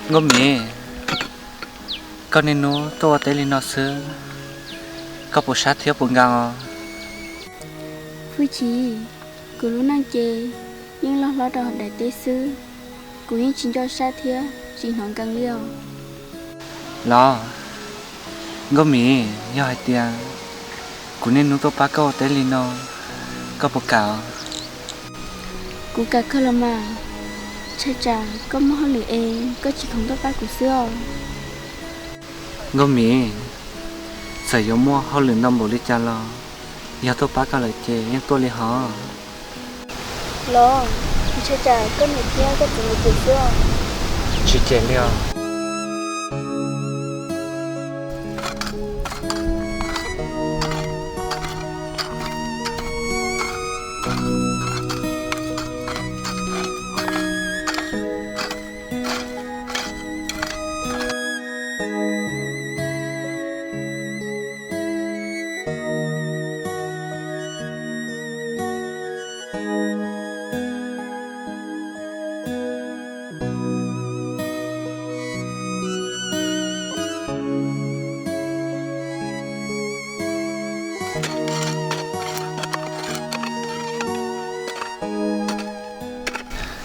Nkauj Mim, koj niaj hnub tuaj ua teb li no xwb, koj puas sab thiab puas nkees os? Fwj Chim, kuv lub neej ces yeej loj hlob rau hauv daim teb xwb, kuv yeej tsis nco sab thiab tsis hnov nkees li os. Los, Nkauj Mim, yog hais tias kuv niaj hnub tuaj pab koj ua teb li no, koj puas kam os? Kuv kam kawg los mas, ntshai tsam koj muaj hauj lwm es koj tsis khoom tuaj pab kuv xwb os. Nkauj Mim, txawm yuav muaj hauj lwm ntau npaum li cas los yog tuaj pab koj lawm ces yeej tuaj li hos. Los, ntshai tsam koj niam thiab koj txiv mus cem xwb os. Tsis cem li os.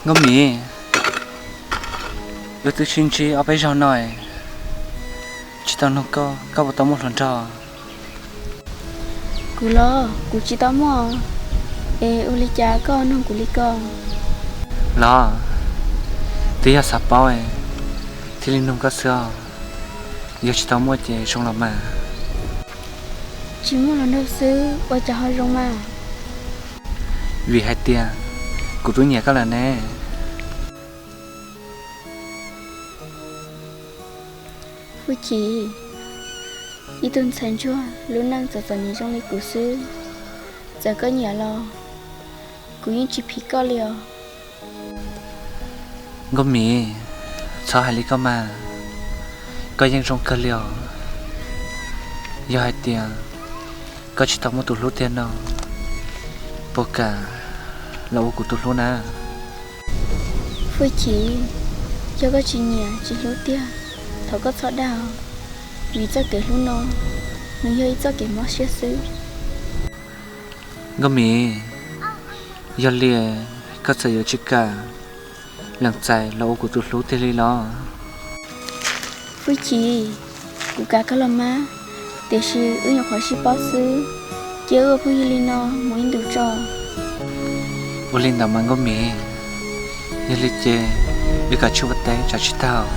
Nkauj Mim, wb twb sib ntsib ob peb zaug no, tsis tau nug koj, koj puas tau muaj hluas nraug? Kuv los kuv tsis tau muaj, es ua li cas koj nug kuv li ko? Los, twb yog xav paub thiaj li nug koj xwb os. Yog tsis tau muaj ces zoo los mas. Tsis muaj hluas nraug xwb ua cas ho zoo mas? Vim hais tias kuv twb nyiam koj lawm ne. Fwj Chim, ib tug ntxhais ntsuag lub neej txom txom nyem zoo li kuv xwb, txawm koj nyiam los kuv yeej tsis phim koj li os. Nkauj Mim, txhob hais li koj mas, koj yeej zoo kawg li os. Yog hais tias koj tsis tau muaj tus hlub tiag no, puas kam los ua kuv tus hlub na? Fwj Chim, yog koj tsis nyiam tsis hlub tiag, thov koj txhob dag, vim txoj kev hlub no nws yog ib txoj kev mob siab xwb. Nkauj Mim, yog li koj txawm yuav tsis kam lees txais los ua kuv tus hlub tiag li los? Fwj Chim, kuv kam kawg los mas, tiam sis wb nyuam qhuav sib paub xwb, cia wb ua phooj ywg li no mus ib ntus tso. Ua li ntawd mas Nkauj Mim, yog li ces wb kav tsij ua teb tsam tsis tag.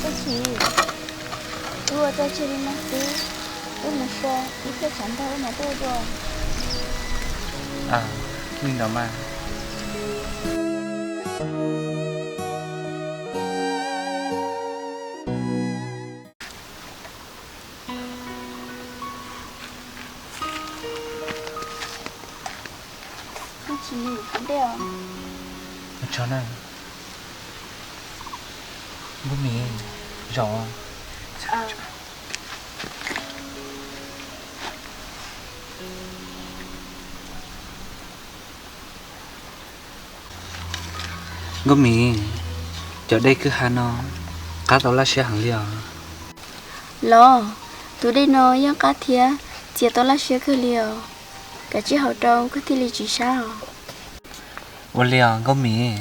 Tab sis wb ua tso tseg li no xwb, wb mus so ib pliag tshav ntuj wb mam tuaj dua. Li ntawd mas. Ua tsaug na. Nkauj Mim, zaum. Nkauj Mim, cov dej kwj ha no qab tau laj siab heev li os. Los, tus dej no yeej qab thiab txias tau laj siab kawg li os. Kav tsij haus rau koj thiaj li tsis sab os. Ua li os Nkauj Mim.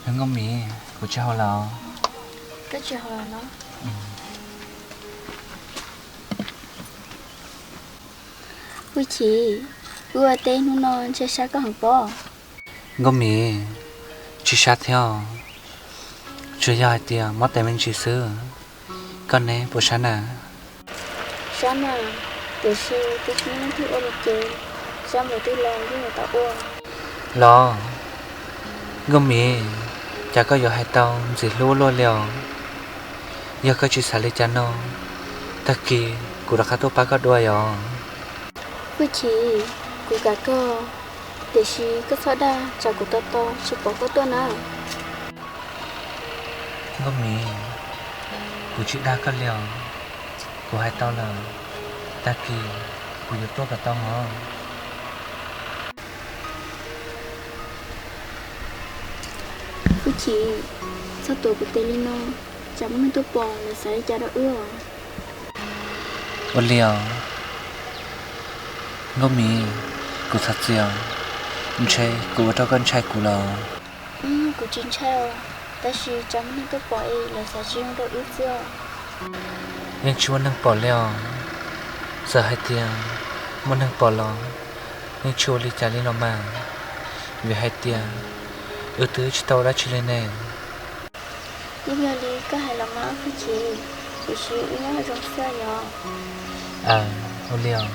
Nkauj Mim, kuv tsis haus lawm. Koj tsis haus lawm los? Hwj Chim, wb ua teb hnub no ntshe sab koj heev pob. Nkauj Mim, tsis sab thiab os. Tsuas yog hais tias mob tes me ntsis xwb. Koj ne puas sab na? Sab na, tiam sis twb tsis muaj leej twg ua li ces sab npaum twg los yeej yuav tau ua. Los, Nkauj Mim, cas koj yuav hais tau ntxim hlub luaj li os? Yog koj tsis xav li cas no, tag kis kuv rov qab tuaj pab koj dua yom. Hwj Chim, kuv kam koj, tiam sis koj txhob dag tsam kuv tos tos tsis pom koj tuaj na. Nkauj Mim, kuv tsis dag koj li os, kuv hais tau lawm, tag kis kuv yuav tuaj kom tau mog. Hwj Chim, txhob tuav kuv tes li no, tsam muaj neeg tuaj pom lawv xav li cas rau wb os. Ua li os. Nkauj Mim, kuv thov txim os, ntshe kuv ua rau koj ntshai kuv los? Kuv tsis ntshai os, tab sis tsam muaj neeg tuaj pom es lawv xav tsis zoo rau wb xwb os. Yeej tsis muaj neeg pom li os. Txawm hais tias muaj neeg pom los yeej tsis ua li cas li los mas, vim hais tias wb twb tsis tau ua dab tsi li ne. Yeej yog li koj hais los mas Hwj Chim, tiam sis wb nyob zoo xwb yom. Ua li os.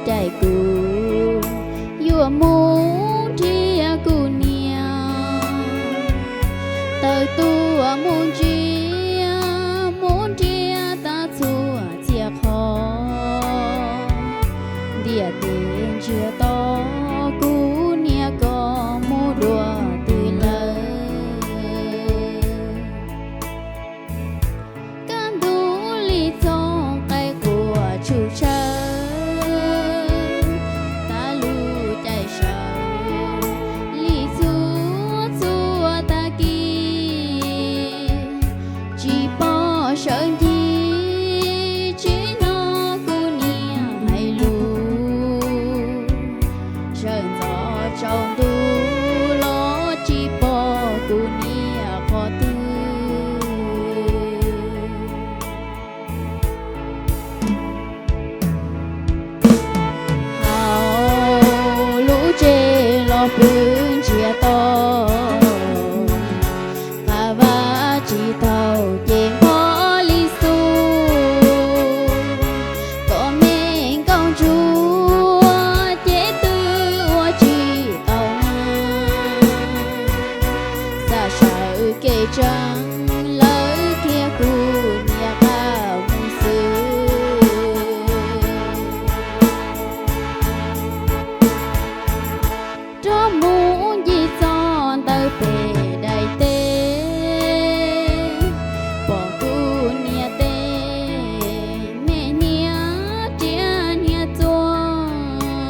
Caij kuv yuav mus nrhiav kuv niam, tawm tuaj mus ntsia, mus nrhiav tag txhua txhia qhov, ntiaj teb ntsiag to, kuv niam koj mus dua twg lawm. Kaj ntug li txoj qaib quaj tshwm tshawv, tas lub caij sawv li txhua txhua tag kis, tsis pom sawv ncig, tsis hnov kuv niam hais lus, sawv ntxov tsaus ntuj los tsis pom kuv niam qhov twg. Hauv lub tsev los pw ntsiag to, qab vaj tsis tau ces npog li xu, kom me nkauj ntsuag ces twb ua tsis tau na. Xav sawv kev tseeb lawv thiab kuv niam qab mus xwb. Rov mus ncig txog ntawm pem daim teb, pom kuv niam tej me hniav riam hniav txuas,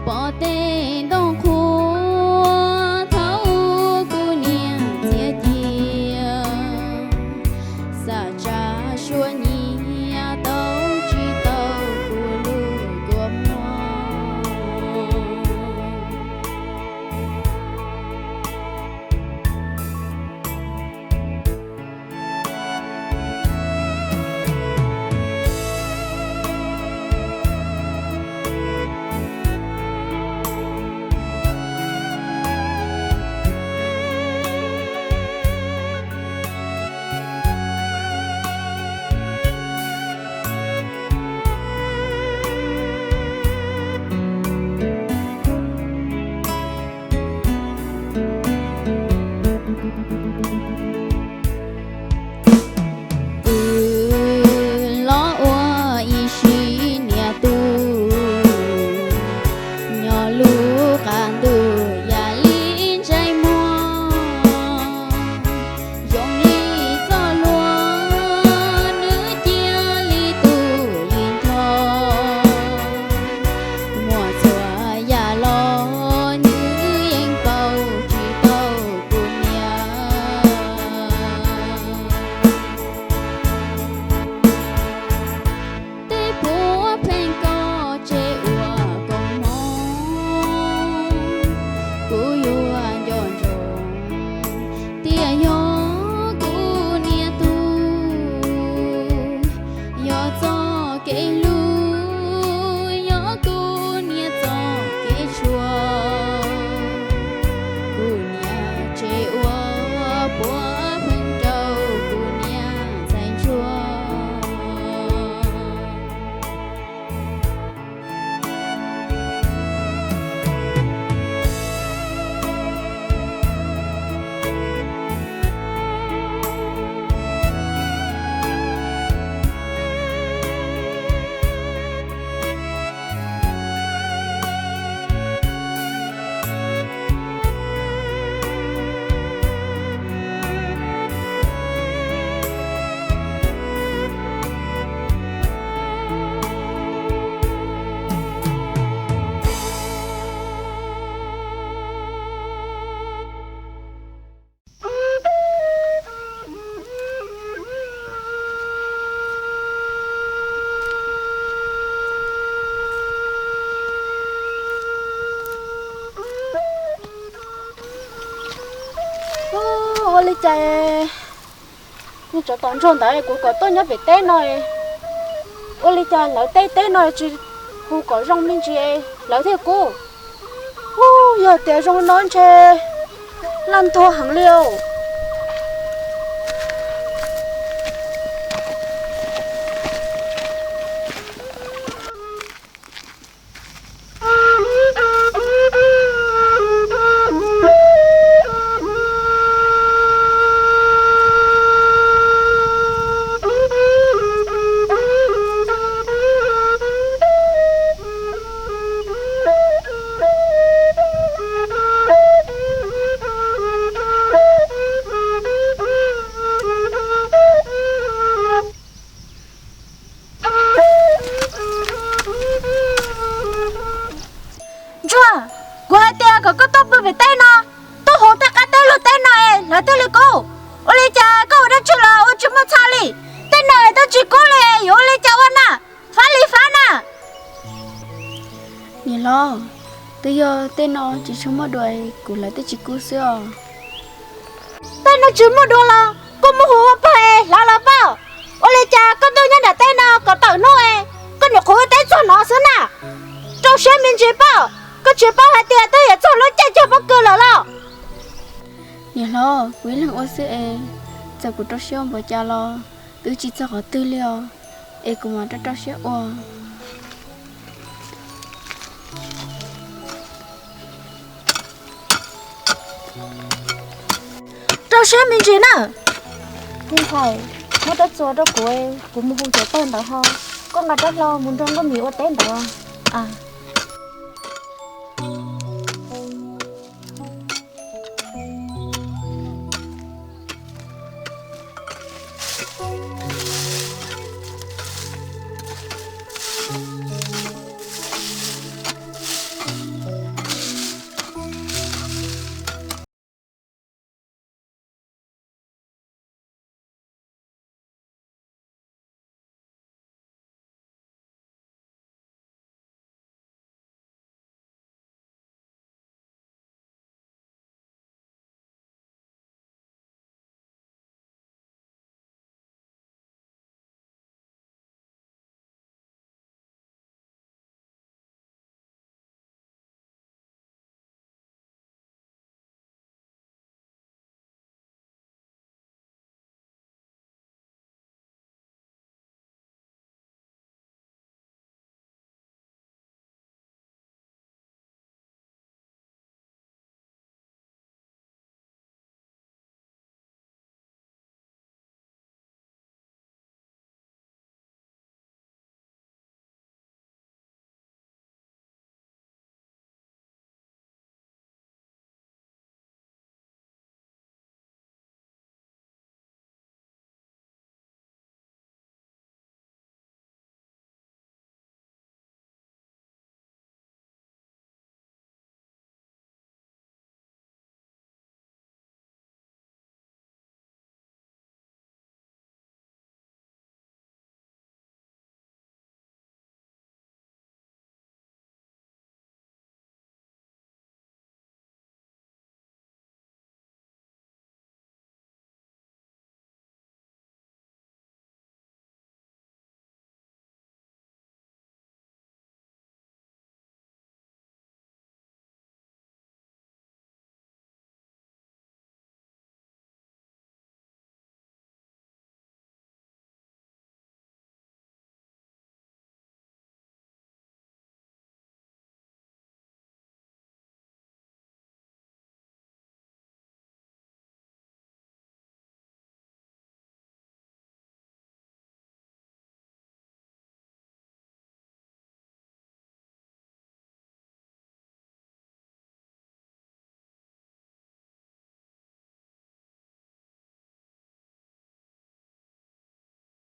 pom tej ntoo qhuav thaum kuv niam txias cia, xav tsa suab nyiam tau tsis tau kuv lub kua muag. Kwv los ua ib sim niam tub, nyob lub qab ntuj yam li ntsej muag, zoo li txoj hlua, nws cia li tu li nrho, muaj txhua yam los nws yeej paub tsis tau kuv niam. Tej puav pheej koj tsev ua koob hmoov, kuv yuav nco ntsoov tias yog kuv niam tub, yog txoj kev hlub, yog kuv niam txoj kev tshuav. Kuv niam tsev ua puav pheej rau kuv niam ntxhais ntsuag. Ua li cas nej tsov tom ntsuag ntawd kuv kom tuaj nyob pem teb no, ua li cas lawv tej teb no tsis hu kom zoo me ntsis lawv thiaj kub? Ub, yog tias zoo no ntshe laj ntuag heev li os. Los, twb yog tej no tsis tshua muaj dua, kuv hlawv twb tsis kub xwb os. Tej no tsis muaj dua los koj muab hu ua pog es hlawv los pab. Ua li cas koj tuaj nyob nram teb no kom tawm hnub es koj nyuam qhuav ua teb txog no xwb na? Rau siab me ntsis pab, koj tsis paub hais tias twb yuav txog lub caij cog pob kws lawm los? Niam hlob, kuv ib leeg ua xwb es, txawm kuv rau siab ua npaum cas los twb tsis txog qhov twg li os, es kuv mam rau rau siab ua. Rau siab me ntsis na. Me ntxhais, muab rab txuas rau kuv, kuv mus hu cov pawg ntawd ho, koj nqa rab hlau mus nrog Nkauj Mim ua teb ntawd.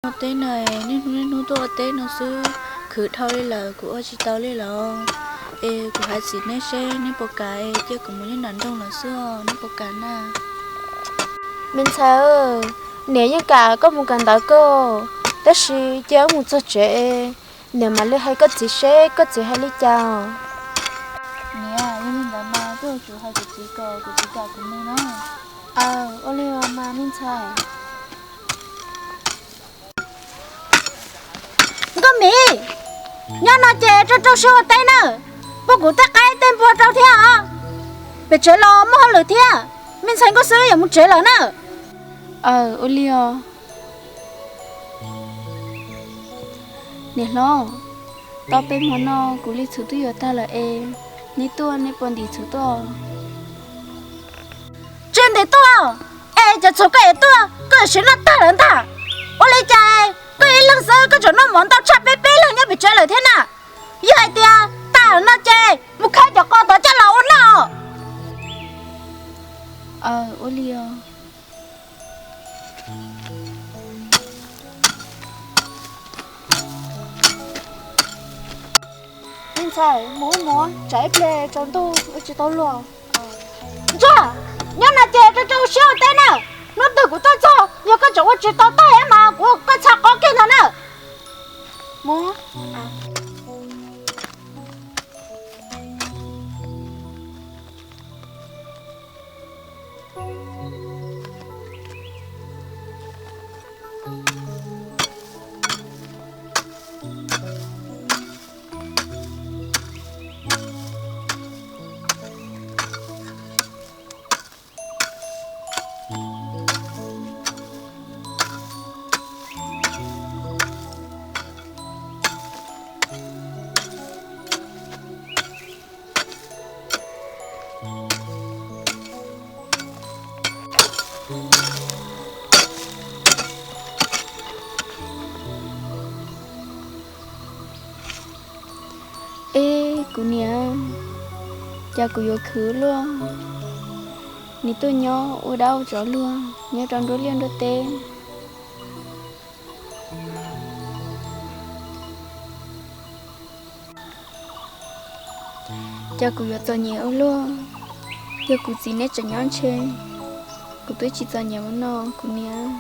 Ua teb no, niaj hnub niaj hnub tuaj ua teb no xwb, khwv dhau li lawm kuv ua tsis tau li lawm. Es kuv hais txiv neb seb neb puas kam cia kuv mus nyob nram nroog lawm xwb, neb puas kam na? Me ntxhais, niam yeej kam koj mus kawm ntawv kawg, tab sis cia wb mus txog tsev, niam mam li hais koj txiv seb koj txiv hais li cas. Niam, yog li ntawd mas koj yuav tsum hais kuv txiv kom kuv txiv kam kuv mus na. Aw, ua li os mas me ntxhais. Nkauj Mim, nyob no ces rau rau siab ua teb na, pub kuv tej qaib tej npua rau thiab os. Pem tsev los muaj hauj lwm thiab, me ntxhais nkauj xwb yuav mus tsev lawm na. Aw, ua li os. Niam hlob, tau peb hmo no kuv li txhuv twb yuav tag lawm es, neb tuaj neb puas ntim txhuv tuaj? Tsis ntim tuaj, es cov txhuv koj ev tuaj koj yuav siv noj tag lawm ntag. Ua li cas koj ib leeg xwb koj tseem noj mov ntau tshaj peb peb leeg nyob pem tsev lawm thiab na? Yog hais tias tag no ces mus khawb cov qos tod coj los ua noj. Aw, ua li os. Me ntxhais, mus mus, tsam ib pliag tsaus ntuj ua tsis tau luag. Ntsuag, nyob no ces rau rau siab ua teb na. Hnub twg kuv tuaj txog, yog koj tseem ua tsis tau tag mas kuv koj txhaj qhov kiag ntag na. Mus. Eb, kuv niam, cas kuv yuav khwv luaj, nws tuaj nyob ua dab ua tsov luag nyob rau nruab liaj nruab teb. Cas kuv yuav txom nyem ua luaj, yog kuv txiv neb tseem nyob ntshe, kuv twb tsis txom nyem ua no kuv niam.